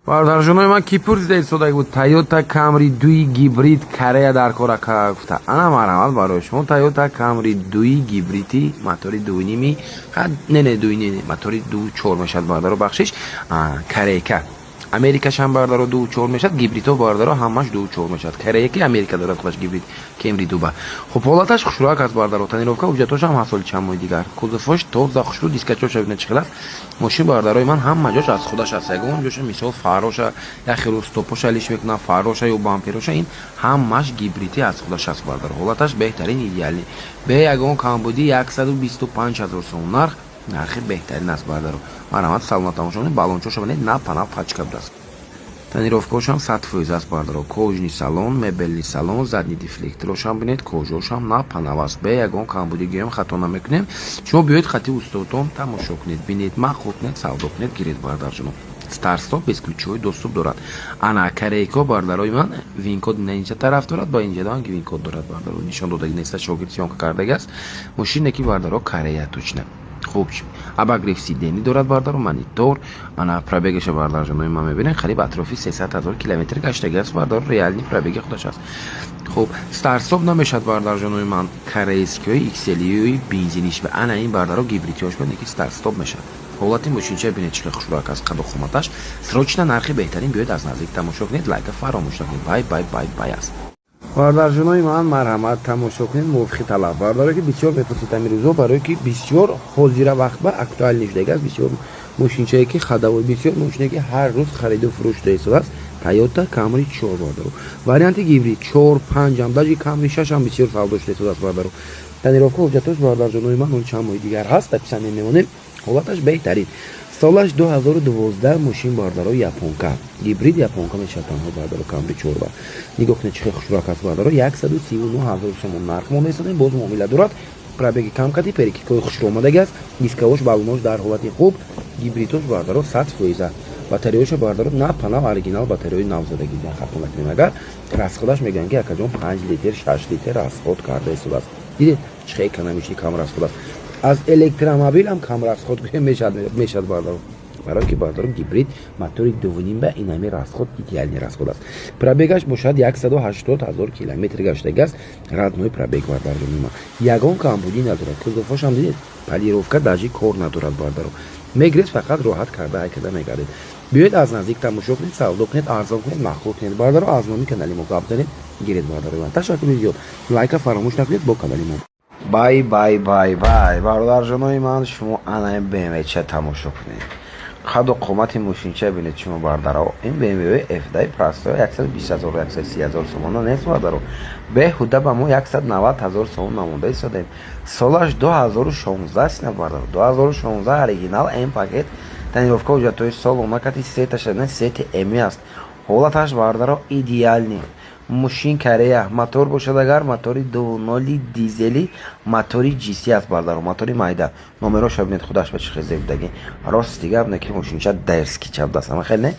Бародарҷонои ман, ки пурсида истода буд, Тойота Камри дуи гибрид Корея дар кор, ака, гуфта. Ана, марҳамат, барои шумо Тойота Камри дуи гибридӣ, мотори дуюними, не, дуи не, мотори ду чор мешавад, бардаро, бахшиш, корейка. Америкашам, бардаро, ду чор мешавад. Гибридҳо, бардаро, ҳамаш ду чор мешавад. Кореяки Америка дорад худаш гибрид Кемри дуба. Хуб, ҳолаташ хушрӯяк аст, бардаро. Тонировка, ҳуҷҷатошам ҳаст, соли чанд моҳи дигар. Кузовош тоза, хушрӯ, дискачоша бинед, чӣ хел аст. Мошин, бардарои ман, ҳама ҷош аз худаш аст. Ягон ҷоша, мисол, фароша як хело стопоша лиш мекунад, фароша ё бампероша. Ин ҳамаш гибридӣ аз худаш аст, бардаро. Ҳолаташ беҳтарин, идеальный, бе ягон камбудӣ. 125 000 сомон нарх, нархи беҳтарин аст, бардаро. Марҳамат, салона тамошо кунед. Балончоша бинед, на па нав пачка будааст. Тонировкаошам 100% аст, бардаро. Кожаный салон, мебельный салон, задний дефлекторошам бинед, кожаошам на па нав аст, бе ягон камбудӣ гӯем, хато намекунем. Шумо биёед, хати устодон тамошо кунед, бинед, маъқул кунед, савдо кунед, гиред, бардарҷоно. Старт-стоп, бесключевой доступ дорад. Ана, корейко, бардарои ман, вин-код на инҷа тараф дорад, ба инҷа дан вин-код дорад, бардаро, нишон додаги неста, шогирд съёмка кардаги аст. Мошине ки, бардаро, Корея точно. Хуб, обогрев сидений дорад, бардаро, монитор. Ана, пробегаша, бардарҷонои ман, мебинед, қариб атрофи 300 000 километр гаштаги аст, бардаро, реальный пробеги худаш аст. Хуб, старт-стоп намешавад, бардарҷонои ман, корейскиҳои XL-иҳои бензиниш. Ва ана ин, бардаро, гибридиҳош бинед, ки старт-стоп мешавад. Ҳолати мошинча бинед, чӣ хушрӯяк аст, қаду қоматаш. Срочно, нархи беҳтарин. Биёед, аз наздик тамошо кунед, лайка фаромӯш накунед. Бай, бай, бай, бай аст. Бардарҷонои ман, марҳамат, тамошо кунед, мувофиқи талаб. Бардаре ки бисёр мепурсед ҳамин рӯзо, барое ки бисёр ҳозира вақт ба актуальный шудаги аст, бисёр мошинчае ки ходовой, бисёр мошине ки ҳар рӯз хариду фурӯш шуда истодааст, Тойота Камри чор, бардаро, варианти гибрид, чор, панҷам, даже Камри шашам бисёр савдо шуда истодааст, бардаро. Тонировка, ҳуҷҷатош, бардарҷонои ман, он чанд моҳи дигар ҳаст, описание мемонем. Ҳолаташ беҳтарин. Солаш 2012. Мошин, бардаро, японка, гибрид японка мешавад танҳо, бардаро. Камри чорба нигоҳ кунед, чӣ хел хушрӯяк аст, бардаро. 139 000 сомон нарх монда истодем, боз муомила дорад. Пробеги кам кади, перекидкаҳои хушрӯ омадаги аст, дискаош, балонош дар ҳолати хуб, гибридош, бардаро, 100%. Батареяша, бардаро, на па нав, оригинал батареяи навзадаги. Хато накунем агар, расходаш мегӯянд, ки, акаҷон, 5 литр, 6 литр расход карда истодааст. Дидед, чӣ хел экономичный, кам расход аст. Аз электромобил ҳам кам расход мешавад, бардаро, барое ки, бардаро, гибрид мотори дувним ба инами расход идеальный расход аст. Пробегаш бошад, 180 000 километр гаштаги аст, родной пробег, бардарҷони ман. Ягон камбудӣ надорад. Кузовошам дидед, полировка даже кор надорад, бардаро. Мегиред, фақат роҳат карда, ҳай карда мегардед. Биёед, аз наздик тамошо кунед, савдо кунед, арзон кунед, маъқул кунед, бардаро. Аз номи канали мо гап занед, гиред, бардаро. Ташаккури зиёд, лайка фаромӯш накунед, бо канали мо. Бай, бай, бай, бай. Бародарҷонои ман, шумо ана БМВча тамошо кунед, қаду қомати мошинча бинед шумо, бардаро. Ин БМВ F дай простой 120 000, 130 000 сомона нест, бардаро. Беҳуда ба мо 190 000 сомон намонда истодем. Солаш 2016 на, бардаро, 2016, оригинал, М пакет, тонировка, ҳуҷҷатҳои сол омакати, сеташа сети эми аст. Ҳолаташ, бардаро, идеальный. Мошин Корея, мотор бошад агар, мотори дуноли дизели, мотори GC аст, бардаро, мотори майда. Номероша бинед, худаш ба чӣ хел зебдаги. Рости гап, не ки мошинча дерзкий чабдаст, ама хел не.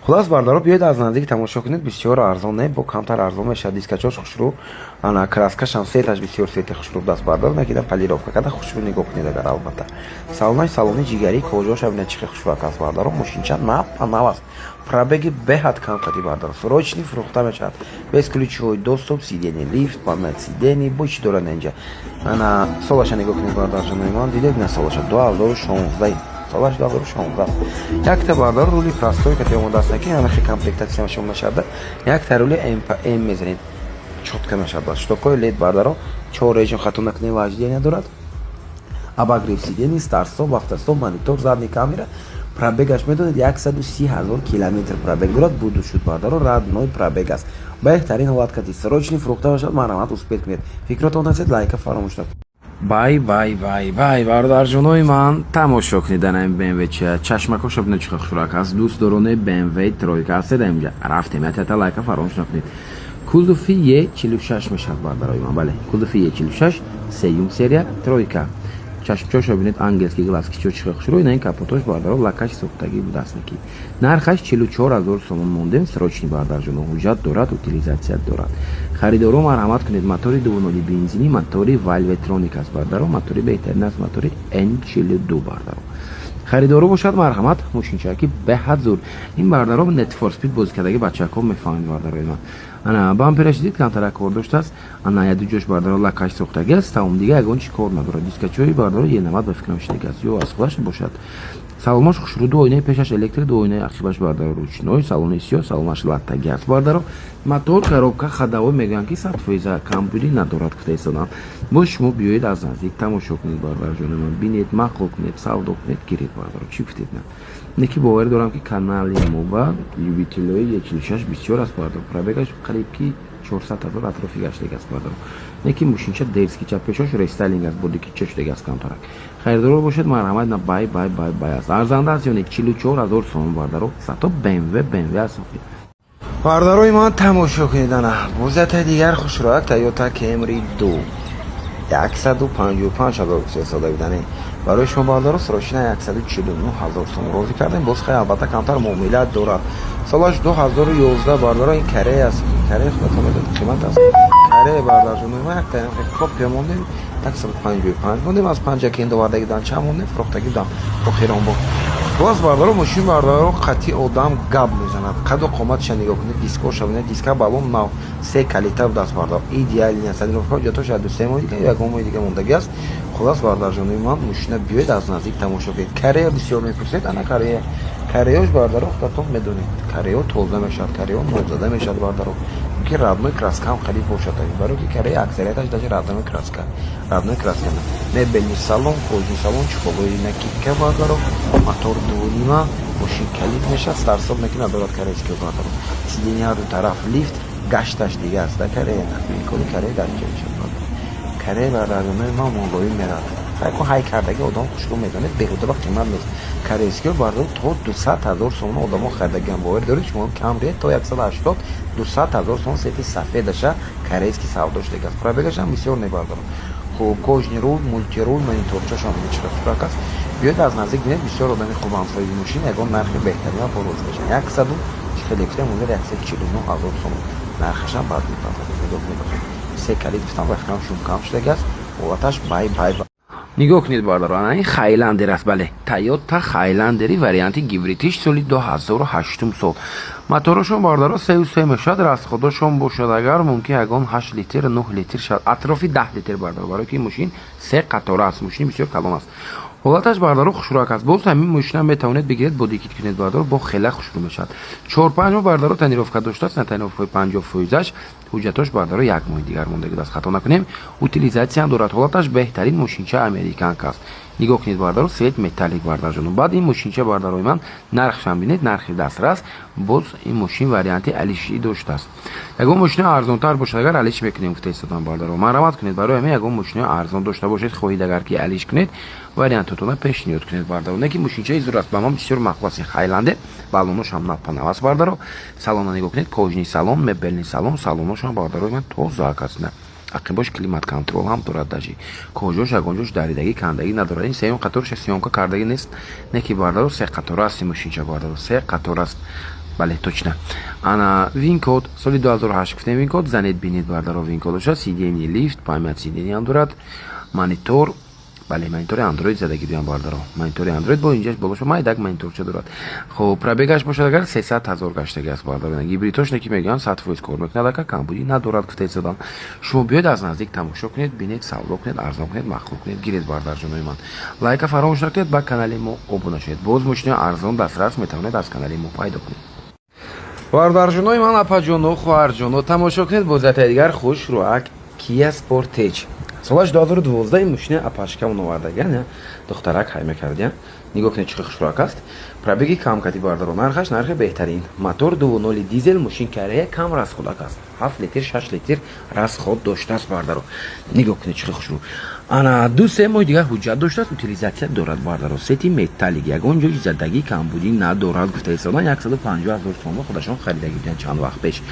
Хулас, бардаро, биёед, аз наздик тамошо кунед. Бисёр арзон не, бо камтар арзон мешавад. Дискачош хушрӯ, ана, краскашам, сеташ бисёр сети хушрӯ даст, бардаро, накида полировка када, хушрӯ. Нигоҳ кунед агар, албатта, салонаш салони ҷигарӣ, кожаоша бинед, чӣ хел хушрӯак аст, бардаро. Мошинча на па нав аст, пробеги беҳад кам кади, бардаро. Срочный фурӯхта мешавад. Бесключевой доступ, сиденье, лифт, память сидений, бо чӣ дорад инҷа. Ана, солаша нигоҳ кунед, бардарҷонои ман, дидед на солаша? 2016, солаш 2016. Якта, бардар, рули простой кати омода аст, ки ҳамахи комплектация шумо мешавад. Якта рули М мезанед, чётко мешавад. Штокои лед, бардаро, чор режим, хато накунед, вождение дорад, обогрев сидений, старт-стоп, автостоп, монитор, задний камера. Пробегаш медонед, 130 000 километр пробег дорад. Буду шуд, бардаро, родной пробег аст, беҳтарин ҳолат кати. Срочный фурӯхта бошад, марҳамат, успеть кунед. Фикротон ҳастед, лайка фаромӯш накунед. Бай, бай, бай, бай. Бародарҷонои ман, тамошо кунед ана ин БМВ чия, чашмакоша бинед, чӣ хушрак аст. Дӯстдорони БМВ тройка ҳастед, инҷа рафтем. Ятята лайка фаромӯш накунед. Кузови Е 46 мешавад, бародарои ман, бале, кузови Е 46, сеюм серия, тройка. Чашмчоша бинед, ангельский глазки чо, чӣ хушрӯ. Ина ин капотош, бардаро, лакаш сохтагӣ будааст. Наки нархаш 44 000 сомон мондем, срочный, бардарҷоно. Ҳуҷҷат дорад, утилизация дорад. Харидоро, марҳамат кунед. Мотори дувуноли бензинӣ, мотори Valvetronic аст, бардаро, мотори беҳтарин аст, мотори N 42, бардаро. Харидору бошад, марҳамат, мошинчаки беҳад зур. Ин бардаро Need for Speed бозӣ кардаги бачаҳо мефаҳмед, бардарои ман. Ана бампераш дид, камтарак кор доштааст. Ана яду ҷош, бардаро, лакаш сохтаги аст, тамом, дига ягон чи кор надорад. Дискачои, бардаро, Е90 ба фикрам шидаги аст ё аз худаш бошад. Салонаш хушрӯ, ду оинаи пешаш электрик, ду оинаи ақибаш, бардаро, ручной, салони сиёҳ, салонаш латтаги аст, бардаро. Мотор, коробка, ходовой мегӯянд, ки 100% камбудӣ надорад, гуфта истодам. Боз шумо биёед, аз наздик тамошо кунед, бардарҷони ман, бинед, маъқул кунед, савдо кунед, гиред, бардаро. Чӣ гуфтед? На, не ки боварӣ дорам, ки канали мо ба любителои Е46 бисёр аст, бардаро. Пробегаш қариб ки 400 ҳазор атрофи гаштаги аст, бардаро. Не ки мошинча дерзкий, чаппешош рестайлинг аст, бодикича шудаги аст камтарак. Харидоро бошед, марҳамат. На, бай бай бай бай аст, арзанда аст ё не? 44 000 сомон, бардаро, зато БМВ, БМВ аст. Бардарои ман, тамошо кунед, ана бозята дигар хушроак, Тойота Кемри ду, 155 000 сода будане. Барои шумо, бардаро, срочно 149 000 сом розӣ кардем. Боз хай, албатта, камтар муомилат дорад. Солаш 2011, бардаро. Ин Корея аст, Корея худатон медонед, қимат аст Корея, бардарҷонои ман. Як копия мондем, 155 мондем, аз Панҷакент овардаги дан, чанд мондем, фурӯхтаги будам охирон бо. Боз, бардаро, мошин, бардаро, қатъи одам гап мезанад. Қаду қоматша нигоҳ кунед, дискоша бинед, диска, баллон нав, се калита будааст, бардаро, идеальный аст. Тонировка ҳуҷҷатош як ду се моҳи дига, ягон моҳи дига мондагӣ аст. Хулас, бардарҷонои ман, мошина биёед, аз наздик тамошо кунед. Корея бисёр мепурсед, ана Корея. Кореяш, бардаро, худатон медонед, Корея тоза мешавад, Корея нозада мешавад, бардаро, ки родной краскаам харид бошад, барои ки Корея аксарияташ даже родной краска, родной краска. Мебельный салон, кожаный салон, чехолои накидка, бардаро, мотор дувунима, мошин калид мешавад, старт-стоп неки надорад корейский, бардаро. Сиденья ҳарду тараф лифт, гашташ дига аст да Корея, имкони Корея гаштча мешавад, бардаро. Корея, бардаронои ман, мулоим меравад. Хайко ҳай кардаги одам хушрӯ медонед, беҳуда ба қимат нест. Корейскиҳо, бардаро, то 200 000 сомона одамо харидагиам. Бовар доред шумо, Камри то 180, 200 000 сомон цвети сафедаша корейский савдо шудагиаст. Пробегашам бисёр не, бардаро. Хуб, кожаный руль, мультируль, мониторчашам чиқа хушрак аст. Биёед, аз наздик бинед, бисёр одами хубам соҳиби мошин, ягон нархи беҳтарина бо розӣ мешаванд. Яксаду хеле гуфтем, ҳозир 149 000 сомон нархашам баъд мепардозед. Нигоҳ кунед, се калид гуфтам, ба фикрам шум кам шудагиаст. Ҳолаташ бай бай. Нигоҳ кунед, бардаро, ана ин Хайландер аст, бале, Тойота Хайландери варианти гибридиш, соли 2008 сол. Моторошон, бардаро, сею се мешавад, расходошон бошад агар мумкин ягон 8 литр, 9 литр шавад, атрофи 10 литр, бардаро, барои ки мошин се қатора аст, мошини бисёр калон аст. Ҳолаташ, бардаро, хушрӯак аст. Боз ҳамин мошина метавонед бигиред, бодикит кунед, бардаро, бо хела хушрӯ мешавад. 4-5 моҳ, бардаро, тонировка доштааст, на тонировкаи 50 фоизаш. Ҳуҷҷатош, бардаро, як моҳи дигар мондаги аст, хато накунем. Утилизатсияам дорад. Ҳолаташ беҳтарин, мошинча американка аст. Нигоҳ кунед, бардаро, цвет металлик, бардарҷону. Баъд ин мошинча, бардарои ман, нархшам бинед, нархи дастрас. Боз ин мошин варианти алишӣ доштааст. Ягон мошина арзонтар бошад агар, алиш мекунем, гуфта истодам, бардаро. Марҳамат кунед, барои ҳамин ягон мошинаи арзон дошта бошед, хоҳед агар ки алиш кунед, вариантотона пешниҳод кунед, бардаро. Не ки мошинчаи зур аст, ба ман бисёр маъқул аст ин Хайландер. Баллоношам напанав аст, бардаро. Салона нигоҳ кунед, кожаный салон, мебельный салон, салоношам, бардарои ман, тозаак аст. На, ақибош климат контроль ҳам дорад, даже кожош ягон ҷош даридагӣ, кандагӣ надорад. Ин сеюм қаторша съёмка кардагӣ нест, не ки, бардаро, се қатора аст ин мошинча, бардаро, се қатор аст, бале, точно. Ана VIN код, соли 2008 гуфтем, VIN код занед, бинед, бардаро, VIN кодоша. Сиденье лифт, память сиденье ҳам дорад, монитор, бале, монитори Андроид задаги дуям, бардаро, монитори Андроид бо инҷаш болошо майдак мониторча дорад. Хуб, пробегаш бошад агар, 300 000 гаштаги аст, бардаро. Гибридош не ки мегӯянд, 100% кор мекунад, ака, камбудӣ надорад, гуфта истодам. Шумо биёед, аз наздик тамошо кунед, бинед, савдо кунед, арзон кунед, маъқул кунед, гиред. Бардарҷонои ман, лайка фаромӯш накунед, ба канали мо обуна шавед. Боз мошинои арзон, дастрас метавонед аз канали мо пайдо кунед. Бардарҷонои ман, апаҷону хоҳарҷоно, тамошо кунед, бозятаи дигар хушрӯак, Кия Спортеҷ, солаш 2012. Ин мошина апашкамон овардаган, духтарак ҳай мекардия. Нигоҳ кунед, чӣ хушрӯак аст. Пробеги кам кати, бардаро, нархаш нархи беҳтарин. Мотор 2.0 дизел, мошин Корея, кам расходак аст, 7 литр, 6 литр расход доштааст, бардаро. Нигоҳ кунед, чӣ хушрӯ. Ана 2-3 моҳи дигар ҳуҷҷат доштааст, утилизатсия дорад, бардаро. Цвети металлик, ягон ҷои задагӣ, камбудӣ надорад, гуфта истодан. 150 000 сомон худашон харидагӣ буданд чанд вақт пеш.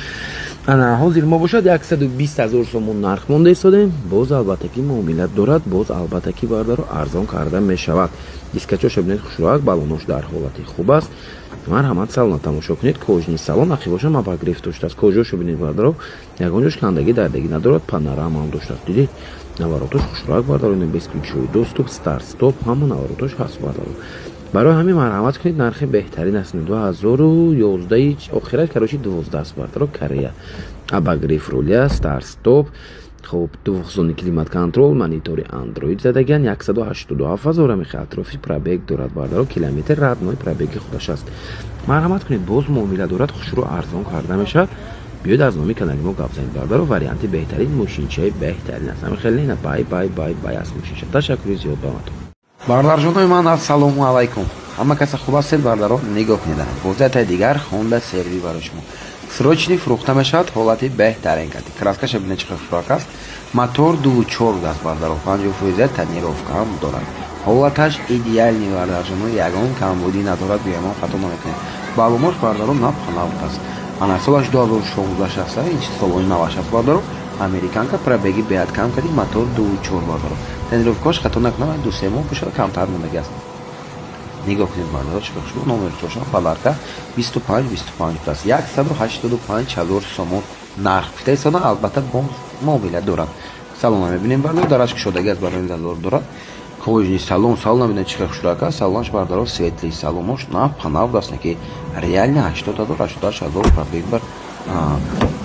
Ана ҳозир мо бошад 120 000 сомон нарх монда истодем. Боз албатта ки муомилат дорад, боз албатта ки, бардаро, арзон карда мешавад. Дискачоша бинед, хушрӯак, балонош дар ҳолати хуб аст. Марҳамат, салона тамошо кунед, кожаный салон, ақибоша обогрев доштааст. Кожошо бинед, бардаро, ягон ҷош кандагӣ, дардагӣ надорад. Панорамаам доштааст, дидед, наворотош хушрӯак, бардаро, бесключевой доступ, старт стоп, ҳама наворотош ҳаст, бардаро. Барои ҳамин марҳамат кунед, нархи беҳтарин аст. 2011, охираш, короче, 12 аст, бардаро. Корея, обогрев руля, старт стоп, хуб, двухзонный климат контроль, монитори Андроид задагиан. 187 000 амихи атрофи пробег дорад, бардаро, километр родной пробеги худаш аст. Марҳамат кунед, боз муомила дорад, хушрӯ арзон карда мешавад. Биёед, аз номи канали мо гап занед, бардаро. Варианти беҳтарин, мошинчаи беҳтарин аст. Ҳамин хеле на бай бай бай бай аст мошинча. Ташаккури зиёд ба матон. Бардарҷонои ман, ассалому алайкум, ҳама каса хуб ҳастед? Бардаро, нигоҳ кунед, бозиятаи дигар Хонда CR-V барои шумо срочный фурӯхта мешавад. Ҳолати беҳтарин кати, краскаша бинед, чӣ қадр хушрак аст. Мотор 2,4 аст, бардаро, 50% тонировка ҳам дорад. Ҳолаташ идеальный, бардарҷоно, ягон камбудӣ надорад, биямон хато намекунед. Баллонош, бардаро, на панавт аст. Ана, солаш 2016 аст, ин солои наваш аст, бардаро, американка, пробеги беҳад кам кади, мотор 2,4, бардаро. Тонировкаош, хато накунам, 2-3 моҳ бошад, камтар мондаги аст. Нигоҳ кунед, бардаро, чӣ хушрӯ. Номерчошам подарка 25 25 аст. 185 000 сомон нарх гуфта истода, албатта, бо муомила дорад. Салона мебинем, бардаро, дараш кушодаги аст, барои зазор дорад. Кожаный салон, салона бинед, чӣ хушрак аст салонаш, бардаро, светлый салонош на панав аст, ки реально 80 000, 88 000 пробег бар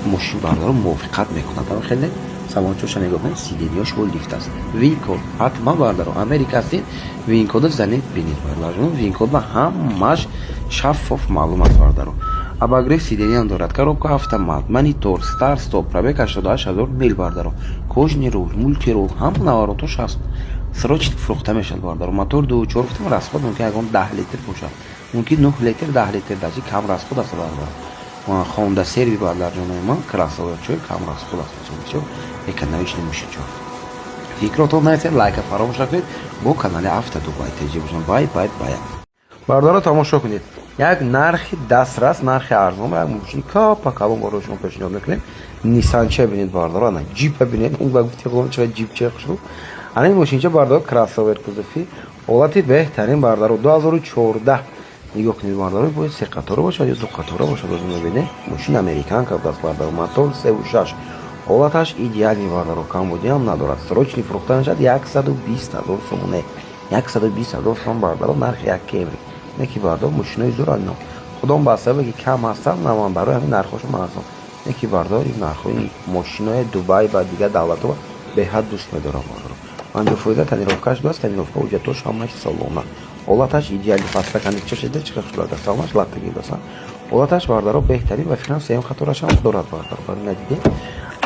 мошин, бардаро, мувофиқат мекунад. Ҳама хеле салончоша нигоҳ кунед, сиденьяш бо лифт аст. VIN-код ҳатман, бардаро, Америка ҳастед, VIN-кода занед, бинед, бардарҷон, VIN-код ба ҳамаш шаффоф маълум аст, бардаро. Обогрев сиденьям дорад, коробка автомат, монитор, старт стоп, пробег 88 000 мил, бардаро, кожаный руль, мультируль, ҳама наворотош ҳаст. Срочно фурӯхта мешавад, бардаро. Мотор 2,4 гуфтам, расход мумкин ягон 10 литр бошад, мумкин 9 литр, 10 литр, даже кам расход аст, бардаро. Хонда CR-V, бардарҷонои ман, красавчои кам расход аст, бисёр экономичный мошинчо. Фикротон нависед, лайка фаромӯш накунед, бо канали Авто Дубай теҷи бошанд. Бай бай бай. Бардаро, тамошо кунед, як нархи дастрас, нархи арзон, як мошини капа калон барои шумо пешниҳод мекунем. Нисанча бинед, бардаро, ана джипа бинед, ба гуфти худом чиқа джипча хушрӯ. Ана ин мошинча, бардаро, кроссовер, кузови ҳолати беҳтарин, бардаро, 2014. Нигоҳ кунед, бардаро, бояд се қатора бошад ё ду қатора бошад, озу мебинед. Мошин американка будааст, бардаро, мотор 3,6, ҳолаташ идеальный, бардаро, камбудиам надорад. Срочный фурӯхта мешавад, 120 000 сомоне, 120 000 сом, бардаро, нархи як Кемри. Не ки, бардаро, мошинои зӯранд, худом ба сабабе ки кам ҳастанд, наман барои ҳамин нархҳошон арзон. Не ки, бардаро, ин нархҳои мошинои Дубай ва дигар давлатҳо беҳад дӯст медорам, бардаро. 50% тонировкаш будааст, тонировка, ҳуҷҷатош ҳамаш солона, ҳолаташ идеальный, подстаканникчашида, чӣ хел хушрак аст салонаш, латтаги будааст. Ҳолаташ, бардаро, беҳтарин ва фикрам сеюм қаторашам дорад, бардаро, барои надидем.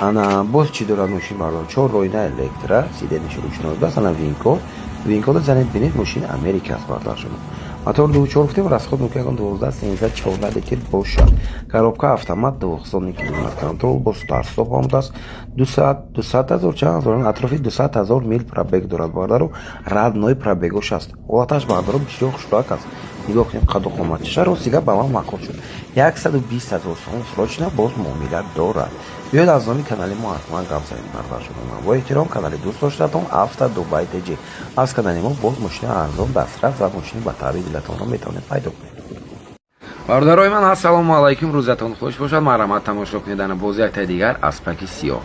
Ана, боз чӣ дорад мошин, бардаро? Чор ройна электро, сиденьяш ручной будааст. Ана VIN-код, VIN-кода занед, бинед, мошини Америка аст, бардар шумо. Мотор 2,4 гуфтем, расход мумкин ягон 12, 13, 14 литр бошад. Коробка автомат, двухзонный климат контроль, бо старт стоп омадааст. 200 000, чанд ҳазор, атрофи 200 000 мил пробег дорад, бардару, родной пробегош аст. Ҳолаташ, бардаро, бисёр хушрак аст. Нигоҳ кунем, қаду қоматчаша, рости гап, ба ман маъқул шуд. 120 000 сом, срочно, боз муомила дорад. Биёед, аз номи канали мо ҳатман гап занед, бардаршудон. Бо эҳтиром, канали дӯст доштатон Авто Дубай Тҷ. Аз канали мо боз мошини арзон, дастрас ва мошини ба таъби дилатонро метавонед пайдо кунед. Бародарои ман, ассалому алайкум, рӯзатон хуш бошад. Марҳамат, тамошо кунед, ана боз яктаи дигар аспаки сиёҳ.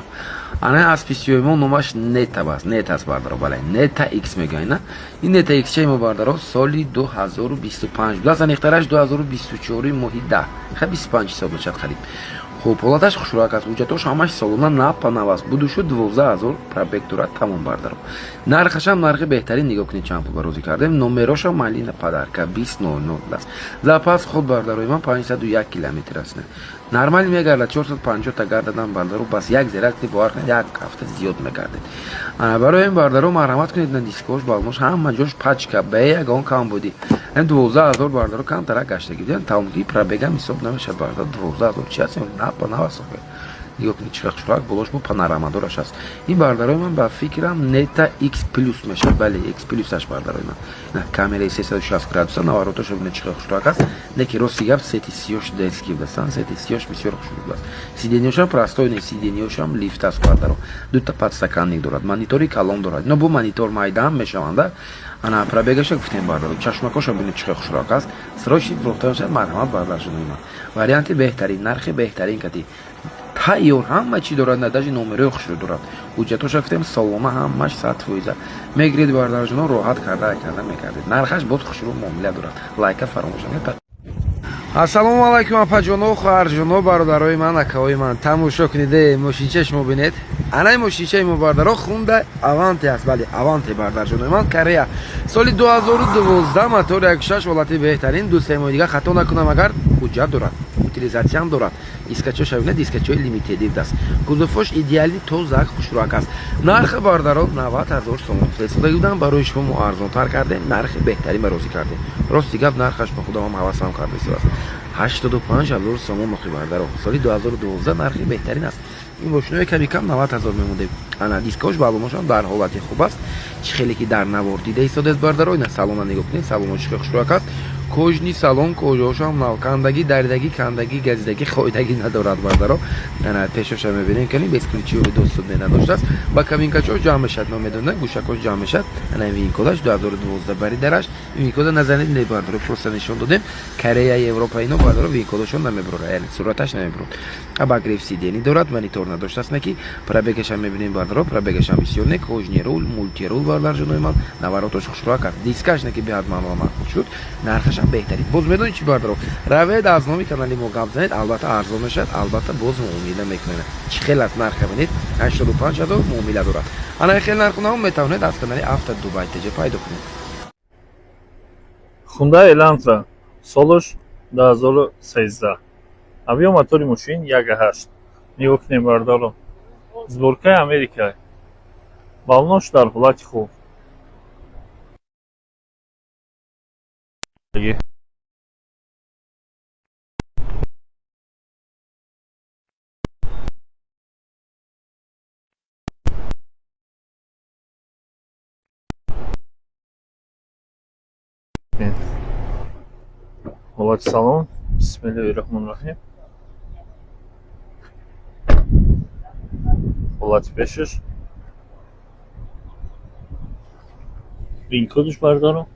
Ана аспи сиёҳи мо номаш Нета аст, Нета аст, бардаро, бале, Нета Икс мегӯянд. На, ин Нета Икс чаи мо, бардаро, соли 2025 будааст, аниқтараш 2024 моҳи 10, ха, 25 ҳисоб мешавад, харид. Хуб, ҳолаташ хушрак аст, ҳуҷҷатош ҳамаш солона, напа нав аст. Буду шуд 12 000 пробег дорад, тамом, бардаро. Нархашам нархи беҳтарин, нигоҳ кунед, чанд пул барозӣ кардем. Номерошам малина подарка, 2000 аст. Запас ход, бардарои ман, 501 километр аст. Нормально мегардад, 450 та гардадам, бардаро, бас як зеракти бовар кунед, як ҳафта зиёд мегардед. Барои ин, бардаро, марҳамат кунед, на дискош, балнош, ҳама ҷош пачка, бе ягон камбудӣ. Ин 12 000, бардаро, камтарак гаштагӣ дидам, тамомки пробегам ҳисоб намешавад, бардаро, 12 000 чи аст, напа нав аст. Нигоҳ кунед, чӣ хушрак, болош бо панорамадораш аст. Ин, бардарои ман, ба фикрам, Нета X плюс мешавад, бале, X плюсаш, бардарои ман. На камераи 360 градуса, наворотошо бинед, чӣ хушрак аст. Не ки, рости гап, цвети сиёш детский будастан, цвети сиёш бисёр хушрӯ будааст. Сиденьёшам простой не, сиденьёшам лифт аст, бардаро, дута подстаканник дорад, монитори калон дорад, ино бо монитор майдаам мешаванда. Ана, пробегаша гуфтем, бардаро, чашмакоша бинед, чӣ хушрак аст. Срочный фурӯхта мешавад, марҳамат, бардаршудои ман, варианти беҳтарин, нархи беҳтарин кати. Тайёр ҳама чӣ дорад, на даже номерои хушро дорад. Ҳуҷҷатоша гуфтем, солона ҳамаш 100%. Мегиред, бародарҷоно, роҳат карда карда мекардед. Нархаш боз хушрӯ муомила дорад. Лайка фаромӯш накунед. Ассалому алайкум, апаҷоно, хоҳарҷоно, бародарои ман, акаҳои ман. Тамошо кунед, мошинча шумо бинед. Анаи мошинчаи мо, бародаро, Хундай Аванте аст. Бале, Аванте, бародарҷонои ман, Корея. Соли 2012, мотори 1.6, ҳолати беҳтарин, 2-3 моҳи дига, хато накунам агар, ҳуҷҷат дорад. Утилизатсиям дорад. Дискачоша бинед, дискачои лимитедив аст. Кузовош идеали, тоза, хушрӯак аст. Нархи, бародаро, 90 ҳазор сомон. Фурӯхта будам, барои шумо мо арзонтар кардем, нархи беҳтарин ба розӣ кардем. Рости гап, нархаш ба худам ҳавасам карда истодааст. 85 ҳазор сомон нохи, бародаро. Соли 2012, нархи беҳтарин аст. Ин мошинои ками кам 90 ҳазор мемондем. Ана дискош баллоношам дар ҳолати хуб аст. Чӣ хеле ки дар навор дида истодед, бародаро, ина салона нигоҳ кунед, салоно чӣ хушрӯак аст. Кожаный салон, кожаошам нав, кандагӣ, даридагӣ, кандагӣ, газидагӣ, хоидагӣ надорад, бардаро. Ана пешоша мебинем, кани бесключевой доступ надоштааст. Ба кабинкачош ҷамъ мешад, номедона, гӯшакош ҷамъ мешад. Ана VIN-кодаш 2012 бари дараш. VIN-кода назанед, не, бардаро, просто нишон додем. Корея, Европа, ино, бардаро, VIN-кодашон намебурора, яъне сураташ намебурод. Обогрев сидений дорад, монитор надоштааст, неки пробегашам мебинем, бардаро, пробегашам бисёр не. Кожаный руль, мультируль, бардарҷонои ман, наворотош хушрӯак аст. Дискаш неки беҳад манро маъқул шуд, нархашам беҳтарин. Боз медонед чӣ, бардаро? Равед, аз номи канали мо гап занед, албатта арзон мешавад, албатта боз муомила мекунед. Чӣ хел аст нарха бинед, 85 ҳазор муомила дорад. Ана хел нархунаҳо метавонед аз канали Авто Дубай ТЖ пайдо кунед. Хундай Элантра, солаш 2013, объём мотори мошин 1.8. Нигоҳ кунем, бародаро, сборкаи Америка, баллонош дар ҳолати хуб. Ҳолати салон. Бисмиллоҳи раҳмони раҳим. Ҳолати пешаш, VIN-кодаш, бародаро,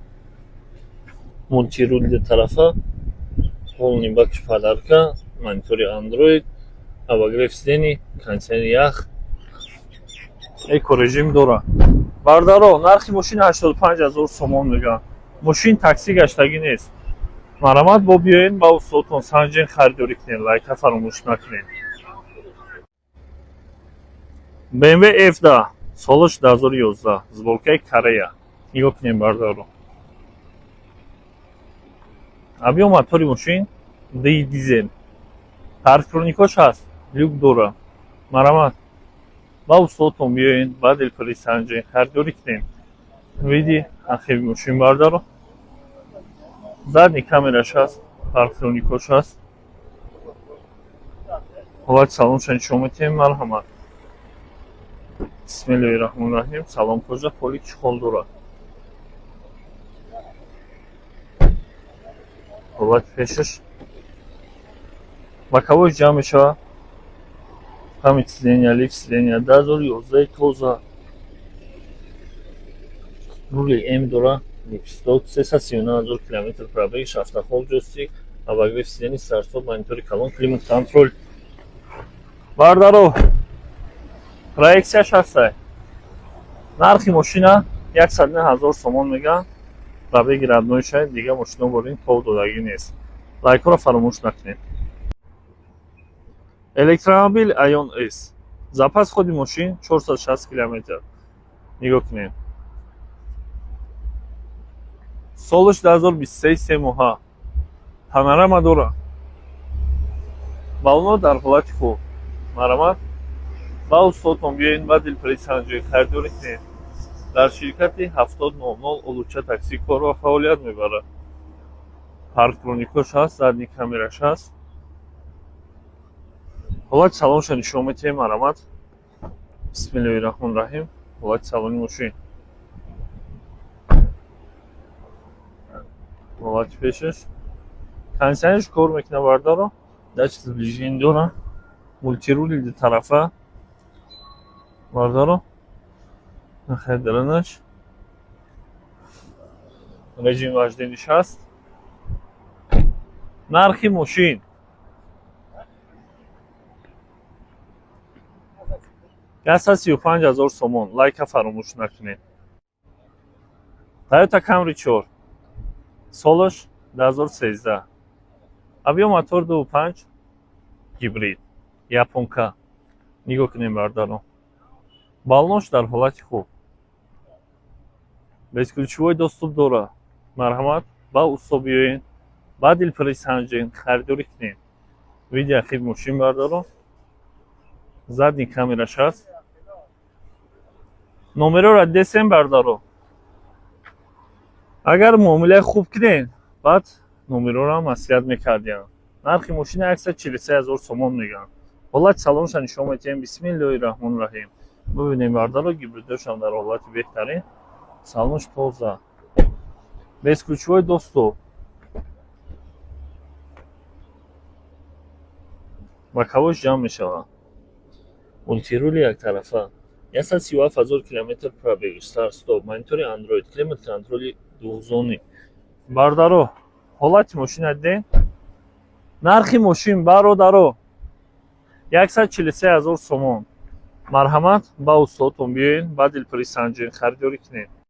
мультируль ду тарафа, полный бакш подарка, монитори Андроид, обогрев сидений, кондитсионери ях, эко режим дорад. Бародаро, нархи мошин 85 ҳазор сомон мегӯянд. Мошин таксӣ гаштагӣ нест. Марҳамат, бо биёед, ба устодтон санҷен, харидорӣ кунед. Лайка фаромӯш накунед. BMW F10, солаш 2011, сборкаи Корея. Нигоҳ кунем, бародаро, объём мотори мошин ди дизел, парктроникош ҳаст, люк дора. Марҳамат, ба устодтон биёед, ба дилпурӣ санҷен, харидорӣ кунед. Види ахири мошин, бародаро, задний камераш ҳаст, парктроникош ҳаст. Ҳолати салонша нишон метиҳем. Марҳамат. Бисмиллоҳи раҳмони раҳим. Салон кожа, поли чехол дорад. Ҳолати пешаш, боковой ҷамъ мешавад, память сидения, лифт сидения. 2011, тоза, рули М дора, лепесток, 339 000 километр пробег, автохолд, ҷойстик, обогрев сидений, старт-стоп, монитори калон, климат контроль. Бардаро, проекцияш ҳастай. Нархи мошина 109 000 сомон мегӯянд. Пробеги роднойша, дига мошино борин тов додагӣ нест. Лайкҳоро фаромӯш накунед. Электромобил Айон С, запас ходи мошин 460 километр. Нигоҳ кунед, солаш 2023, 3 моҳа, панорама дорад, баллоно дар ҳолати хуб. Марҳамат, ба устодтон биёед, ба дилпурӣ санҷед, харидорӣ кунед. Дар ширкати 7000 Олуча таксӣ кор ва фаъолият мебарад. Парктроникош ҳаст, задний камераш ҳаст. Ҳолати салонша нишон метиҳем. Марҳамат. Бисмиллоҳи раҳмони раҳим. Ҳолати салони мошин, ҳолати пешаш, кондитсионерш кор мекунад, бардаро, датчик сближение дора, мультирули дутарафа, бардаро. Нахайдаранаш режим вождениш ҳаст. Нархи мошин 135 000 сомон. Лайка фаромӯш накунед. Toyota Camry 4, солаш 2013, объём мотор 2,5, гибрид, японка. Нигоҳ кунем, бародарон, баллонш дар ҳолати хуб, бесключевой доступ дорад. Марҳамат, ба усто биёед, ба дилпурӣ санҷен, харидорӣ кунед. Види ахир мошин, бародарон, задний камераш ҳаст. Номерора десем, бародаро. Агар муомилаи хуб кунед, баъд номерора маслиҳат мекардиям. Нархи мошина 143 ҳазор сомон мегӯянд. Ҳолати салонша нишон медиҳем. Бисмиллоҳи раҳмони раҳим. Бибинем, бародаро, гибридошам дар ҳолати беҳтарин, салонш тоза, бесключевой доступ, боковош ҷамъ мешавад, мультирули яктарафа, 137 ҳазор километр пробег, старт стоп, монитори Андроид, климат контроли двухзонный. Бародаро, ҳолати мошина дидем. Нархи мошин, бародаро, 143 ҳазор сомон. Марҳамат, ба устодтон биёед, ба дилпурӣ санҷен, харидорӣ кунед.